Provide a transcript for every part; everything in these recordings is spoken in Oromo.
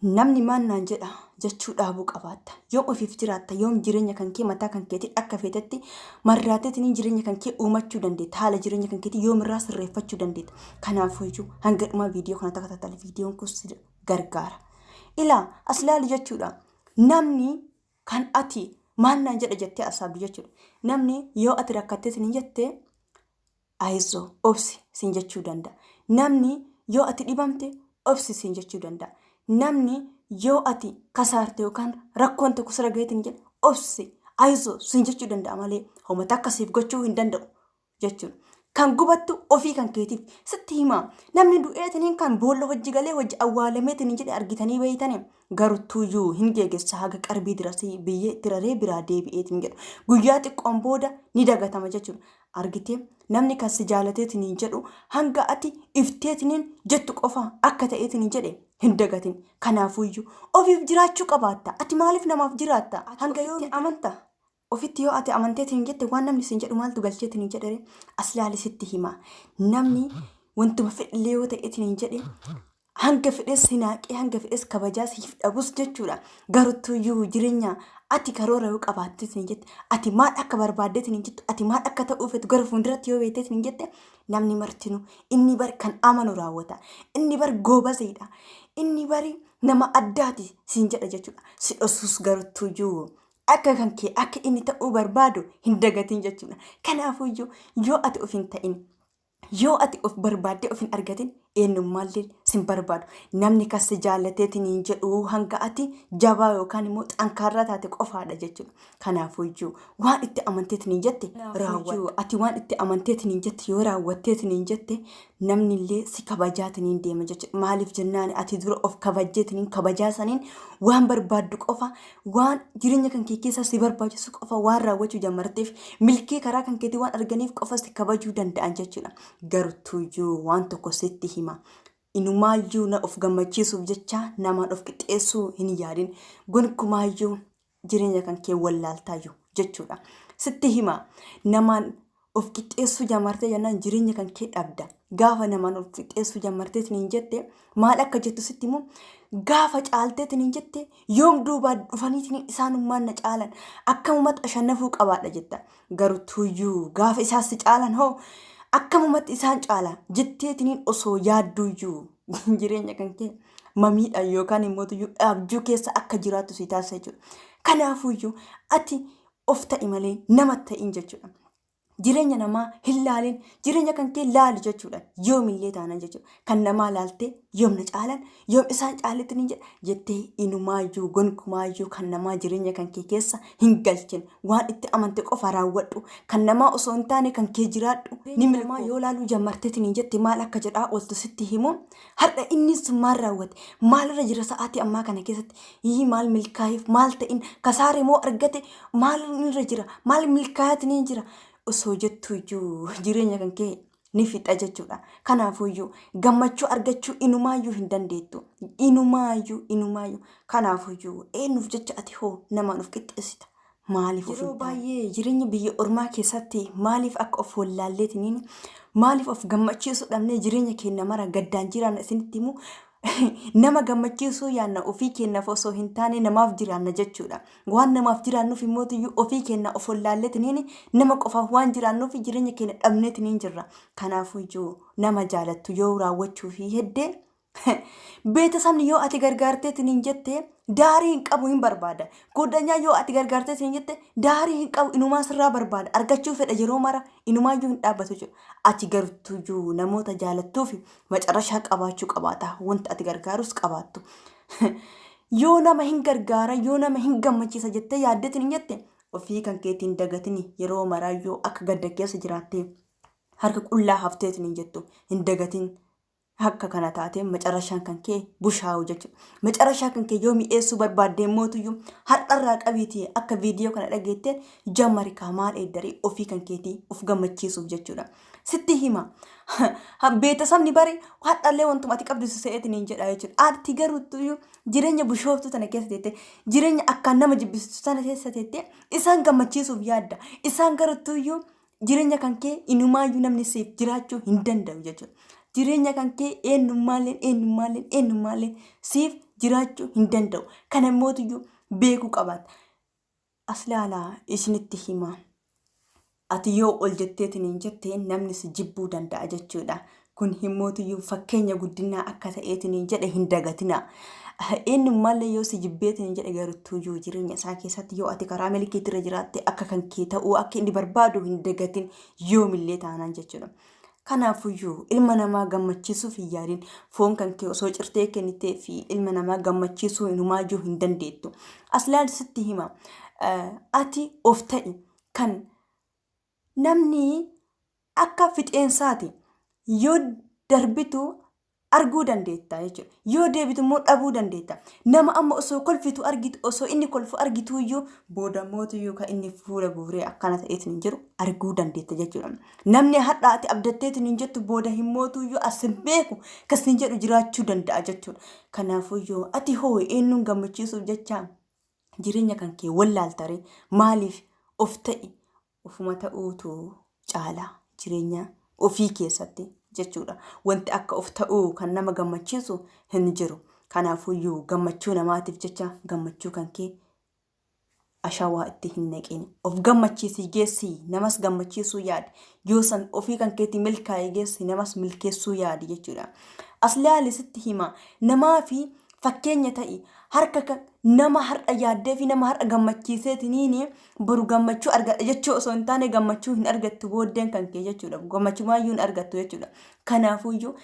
Namni maal naan jedha jechuu dhaabuu qabaatta. Yoom ofiif jiraatta, yoom jireenya kan kee mataa kan keetiin akka feetetti marraateetiin jireenya kan kee uumachuu dandeetta. Haala jireenya kan keetii yoom irraa sirreeffachuu dandeetta. Kanaafuu iyyuu hanga dhumaa viidiyoo kana takataatala viidiyoon kun si gargaara. Ilaa as laali jechuudha. Namni kan ati maal naan jedha jettee asaabdu jechuudha. Namni yoo ati rakkatteetiin jettee ayizoo obsi siin jechuu danda'a. Namni yoo ati dhibamte obsi siin jechuu danda'a. Namni yoo ati kasaarte yookaan rakkoon tokko sirra gaheetiin jedhe obsi ayizoo siin jechuu danda'a malee homa takka siif gochuu hin danda'u jechuudha. Kan gubattu ofii kan keetiif sitti himaa. Namni du'eetiniin kan boolla hojii galee hojii awwaalameetiniin jedhe argitanii beeytanii garuttuuyyuu hin geegessa haga qarbii dirasii biyyee itti raree biraa deebi'eetiin jedhu. Guyyaa xiqqoon booda ni dagatama jechuudha. Argitee namni kan si jaalateetiniin jedhu hanga ati ifteetiniin jettu qofa akka ta'eetiniin jedhe hin dagatin. Kanaafuyyuu ofiif jiraachuu qabaatta. Ati maaliif namaaf jiraatta? Hanga yoomii amanta? Ofitti yoo ati amanteetiin jette waan namni siin jedhu maaltu galcheetiin jedhere as laali sitti hima. Namni wantuma fedhillee yoo ta'eetiin jedhe hanga fedhes hinaaqee hanga fedhes kabajaa siif dhabus jechuudha. Garuttuyyuu jireenya ati karoora yoo qabaatteetiin jette ati maal akka barbaaddeetiin jettu ati maal akka ta'uu feetu gara fuulduratti yoo beekteetiin jette namni martinu inni bar kan amanu raawwata. Inni bar goobazeedha. Inni bari nama addaati siin jedha jechuudha. Si dhosus garuttuyyuu akka kan kee akka inni ta'uu barbaadu hin dagatin jechuudha. Kanaafuyyuu yoo ati of hin ta'in yoo ati of barbaaddee of hin argatin eenyummaallee sin barbaadu. Namni kan si jaallateetiin hin jedhu hanga ati jabaa yookaan immoo xankaarraa taate qofaadha jechuudha. Kanaafuyyuu waan itti amanteetiin hin jette raawwadhu. Ati waan itti amanteetiin hin jette yoo raawwatteetiin hin jette namni illee si kabajaatiin hin deema jechuudha. Maaliif jennaan ati dura of kabajjeetiin hin kabajaa saniin waan barbaaddu qofa waan jireenya kan kee keessa si barbaachisu qofa waan raawwachuu jammarteef milkii karaa kan keetii waan arganiif qofa si kabajuu danda'an jechuudha. Gartuuyyuu waan tokko sitti hima. Inumaayyuu na of gammachiisuuf jecha namaan of qixxeessuu hin yaadin. Gonkumaayyuu jireenya kan kee wallaaltaayyuu jechuudha. Sitti hima namaan of qixxeessuu jammartee jennaan jireenya kan kee dhabda. Gaafa namaan of qixxeessuu jammarteetiin hin jette maal akka jettu sitti himu gaafa caalteetiin hin jette yoom duubaa dhufaniitiin isaanummaan na caalan akkamumatti ashannafuu qabaadha jetta. Garuu tuyyuu gaafa isaan si caalan hoo akkamumatti isaan caala jetteetiniin osoo yaadduyyuu jireenya kan kee mamiidhaan yookaan immoo tuyyuu abjuu keessa akka jiraattu si taasisa jechuudha. Kanaafuyyuu ati of ta'i malee nama ta'in jechuudha. Jireenya namaa hin laalin jireenya kan kee laali jechuudha. Yoomillee taanan jechuudha. Kan namaa laaltee yoom na caalan yoom isaan caaletti ni jedha jettee inumaayyuu gonkumaayyuu kan namaa jireenya kan kee keessa hin galchin. Waan itti amante qofa raawwadhu. Kan namaa osoo hin taane kan kee jiraadhu. Ni milmaa yoo laaluu jammarteetiin hin jette maal akka jedhaa ooltu sitti himu. Har'a inni sun maal raawwate? Maalirra jira sa'aatii ammaa kana keessatti? Yii maal milkaa'eef? Maal ta'in? Kasaare moo argate? Maal irra jira? Maal milkaa'aati ni jira? Osoo jettu iyyuu jireenya kan kee ni fixa jechuudha. Kanaafuyyuu gammachuu argachuu inumaayyuu hin dandeettu. Inumaayyuu inumaayyuu. Kanaafuyyuu eenyuuf jecha ati hoo namaan of qixxeessita? Maaliif of Yeroo baay'ee jireenya biyya ormaa keessatti maaliif akka of wallaalleetiniin maaliif of gammachiisuu dhabnee jireenya keenya mara gaddaan jiraanna isinitti himu nama gammachiisuu yaanna ofii keenyaaf osoo hin taane namaaf jiraanna jechuudha. Waan namaaf jiraannuuf immoo iyyuu ofii keenya of wallaalleetiniin nama qofaaf waan jiraannuuf jireenya keenya dhabneetiniin jirra. Kanaafuu iyyuu nama jaalattu yoo raawwachuu fi heddee Beetasabni yoo ati gargaarteetiin hin jette daarii hin qabu hin barbaada. Goddanyaa yoo ati gargaarteetiin hin jette daarii hin qabu inumaa sirraa barbaada. Argachuu fedha yeroo mara inumaayyuu hin dhaabbatu jechuudha. Ati gartuyyuu namoota jaalattuuf macarrashaa qabaachuu qabaata. Wanta ati gargaarus qabaattu. Yoo nama hin gargaara yoo nama hin gammachiisa jettee yaaddeetiin hin jette ofii kan keetiin dagatini yeroo maraayyuu akka gadda keessa jiraattee harka qullaa hafteetiin hin jettu hin dagatin. Akka kana taatee macarashaan kan kee bushaa'u jechuudha. Macarashaa kan kee yoo mi'eessuu barbaaddee mootuyyuu har'arraa qabiitii akka viidiyoo kana dhageetteen jammari kaa maal eeddarii ofii kan keetii of gammachiisuuf jechuudha. Sitti hima. Beetasabni bari har'allee wantuma ati qabdu si se'eetiin hin jedha jechuudha. Ati garuutuyyuu jireenya bushooftuu tana keessa teettee jireenya akkaan nama jibbisiisu sana keessa teettee isaan gammachiisuuf yaadda. Isaan garuutuyyuu Jireenya kan kee inumaayyuu namni siif jiraachuu hin danda'u jechuudha. Jireenya kan kee eenyummaalleen eenyummaalleen eenyummaalleen siif jiraachuu hin danda'u. Kana immootiyyuu beekuu qabaata. As laalaa isinitti hima. Ati yoo ol jetteetiin hin jette namni si jibbuu danda'a jechuudha. Kun himmootiyyuu fakkeenya guddinaa akka ta'eetiin hin jedhe hin dagatina. Eenyummaallee yoo si jibbeetiin hin jedhe garuttuuyyuu jireenya isaa keessatti yoo ati karaa milkiitirra jiraatte akka kan kee ta'uu akka inni barbaadu hin dagatin yoomillee taanaan jechuudha. Kanaafuyyuu ilma namaa gammachiisuuf hin yaadin. Foon kan kee osoo cirtee kennitee fi ilma namaa gammachiisuu inumaayyuu hin dandeettu. As laal sitti hima. Ati of ta'i. Kan namni akka fixeensaati. Yoo darbitu arguu dandeetta jechuudha. Yoo deebitu immoo dhabuu dandeetta. Nama amma osoo kolfitu argitu osoo inni kolfu argitu iyyuu booda mootiyyuu kan inni fuula guuree akkana ta'eetiin hin jiru arguu dandeetta jechuudha. Namni har'a ati abdatteetiin hin jettu booda hin mootuyyuu as hin beeku kas hin jedhu jiraachuu danda'a jechuudha. Kanaafuyyuu ati hoo eenyuun gammachiisuuf jecha jireenya kan kee wallaaltaree maaliif of ta'i ofuma ta'uutu caala jireenya ofii keessatti jechuudha. Wanti akka of ta'uu kan nama gammachiisu hin jiru. Kanaafuyyuu gammachuu namaatiif jecha gammachuu kan kee ashawaa itti hin naqin. Of gammachiisii geessi namas gammachiisuu yaadi. Yoo san ofii kan keetii milkaa'ee geessi namas milkeessuu yaadi jechuudha. As laali sitti hima namaa fi fakkeenya ta'i harka kan nama har'a yaaddee fi nama har'a gammachiiseetiniin boru gammachuu argadha jechuu osoo hin taane gammachuu hin argattu booddeen kan kee jechuudha. Gammachumaayyuu hin argattu jechuudha. Kanaafuyyuu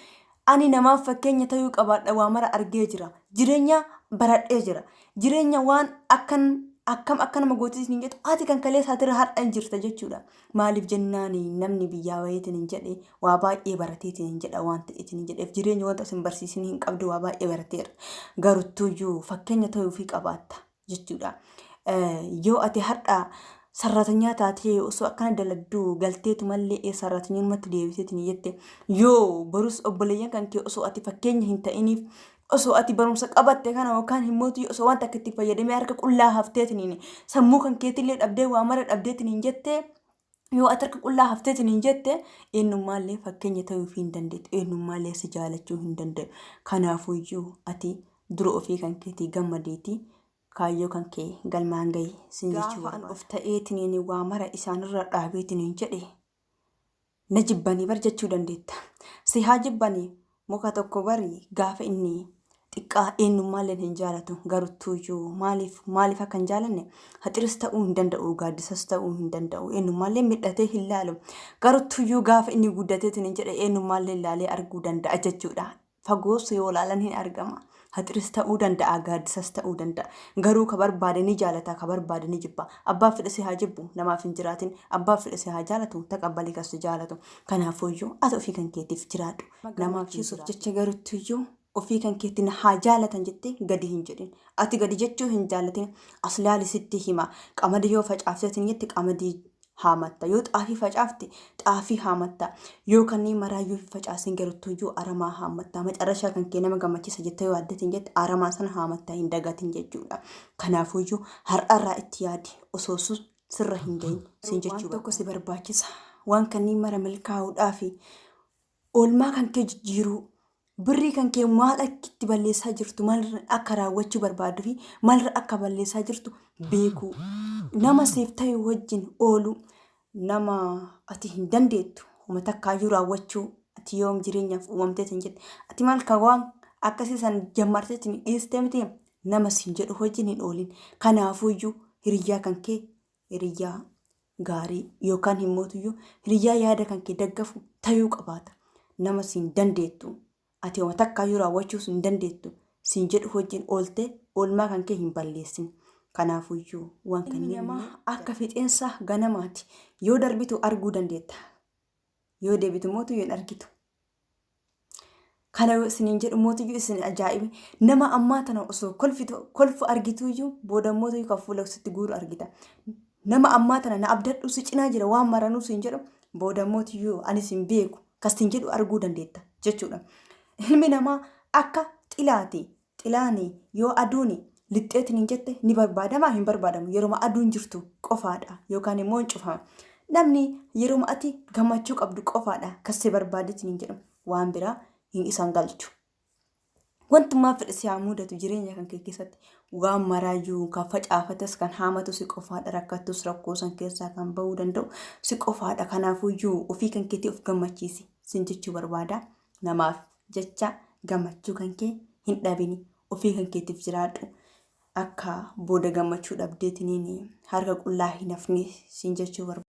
ani namaaf fakkeenya ta'uu qabaadha waa mara argee jira. Jireenya baradhee jira. Jireenya waan akkan akkam akka nama gootis hin jettu ati kan kalee isaatirra har'a hin jirta jechuudha. Maaliif jennaan namni biyyaa wayiitiin hin jedhe waa baay'ee barateetiin hin jedha waan ta'eetiin hin jedheef jireenya wanta isin barsiisin hin qabdu waa baay'ee barateera. Garuttuyyuu fakkeenya ta'uufii qabaatta. jechuudha. Yoo ati har'a sarratanyaa taatee osoo akkana daladduu galteetu mallee sarratanyumatti deebiteetiin jette yoo borus obboleeyyan kan kee osoo ati fakkeenya hin ta'iniif osoo ati barumsa qabatte kana yookaan himmootu osoo wanta akka itti fayyadamee harka qullaa hafteetiin sammuu kan keetillee dhabdee waa mara dhabdeetiin jette yoo ati harka qullaa hafteetiin hin jette eenyummaallee fakkeenya ta'uufii hin dandeettu eenyummaallee si jaalachuu hin danda'u kanaafuyyuu ati dura ofii kan keetii gammadeeti kaayyoo kan kee galmaan gahi sin jechuu Gaafa an of ta'eetiniin waa mara isaanirra dhaabeetiniin jedhe na jibbanii bar jechuu dandeetta. Si haa jibbanii muka tokko bari gaafa inni xiqqaa eenyummaalleen hin jaalatu garuttuuyyuu maaliif maaliif akka hin jaalanne haxiris ta'uu hin danda'u gaaddisas ta'uu hin danda'u eenyummaallee midhatee hin laalu garuttuuyyuu gaafa inni guddateetiin hin jedhe eenyummaallee laalee arguu danda'a jechuudha. Fagoos yoo laalan hin argama. Haxiris ta'uu danda'a gaaddisas ta'uu danda'a. Garuu ka barbaade ni jaalata ka barbaade ni jibba. Abbaa fedhe si haa jibbu namaaf hin jiraatin. Abbaa fedhe si haa jaalatu taqabbalii kan si jaalatu. Kanaafuyyuu ati ofii kan keetiif jiraadhu. Namaaf hin gammachiisuuf jecha garuttuyyuu ofii kan keetti na haa jaalatan jettee gadi hin jedhin. Ati gadi jechuu hin jaalatin. As laali sitti hima. Qamadii yoo facaafteetiin jette qamadii haamatta. Yoo xaafii facaafte xaafii haamatta. Yoo kanneen maraayyuu hin facaasin garuttuyyuu aramaa haamatta. Macarrashaa kan kee nama gammachiisa jettee yoo yaaddeetiin jette aramaa sana haamatta hin dagatin jechuudha. Kanaafuyyuu har'arraa itti yaadi osoo sirra hin gahin siin jechuu Waan tokko si barbaachisa. Waan kanneen mara milkaa'uudhaafi oolmaa kan kee jijjiiruu birrii kan kee maal akka itti balleessaa jirtu maalirra akka raawwachuu barbaaddu fi maalirra akka balleessaa jirtu beekuu nama siif ta'e wajjin ooluu nama ati hin dandeettu homa takkaayyuu raawwachuu ati yoom jireenyaaf uumamteetiin jette ati maal ka waan akkasii san jammarteetiin dhiistee miti nama siin jedhu wajjin hin oolin kanaafuuyyuu hiriyyaa kan kee hiriyyaa gaarii yookaan himmootuyyuu hiriyyaa yaada kan kee daggafu tayuu qabaata. Nama siin dandeettu ati homa takkaayyuu raawwachuus hin dandeettu siin jedhu wajjin ooltee oolmaa kan kee hin balleessin. Kanaafuyyuu waan kanneen namaa akka fixeensa ganamaati. Yoo darbitu arguu dandeetta. Yoo deebitu mootu hin argitu. Kana yoo isiniin jedhu mootiyyuu isin ajaa'ibe. Nama ammaa tana osoo kolfitu kolfu argituyyuu booda mootiyyuu kan fuula sitti guuru argita. Nama ammaa tana na abdadhu si cinaa jira waan maranuu siin jedhu booda mootiyyuu ani sin beeku kas siin jedhu arguu dandeetta jechuudha. Ilmi namaa akka xilaati. Xilaani yoo aduuni lixxeetiin hin jette ni barbaadamaa hin barbaadamu yeroma aduun jirtu qofaadha yookaan immoo hin cufama. Namni yeroma ati gammachuu qabdu qofaadha kan si barbaadeetiin hin jedhu waan biraa hin isaan galchu. Wantummaa fedhe si haa mudatu jireenya kan kee keessatti waan maraayyuu kan facaafates kan haamatu si qofaadha rakkattus rakkoo san keessaa kan bahuu danda'u si qofaadha. Kanaafuyyuu ofii kan keetii of gammachiisi sin jechuu barbaada. Namaaf jecha gammachuu kan kee hin dhabini ofii kan keetiif jiraadhu. Akka booda gammachuu dhabdeetiniin harka qullaa hin hafne sin jechuu barbaada.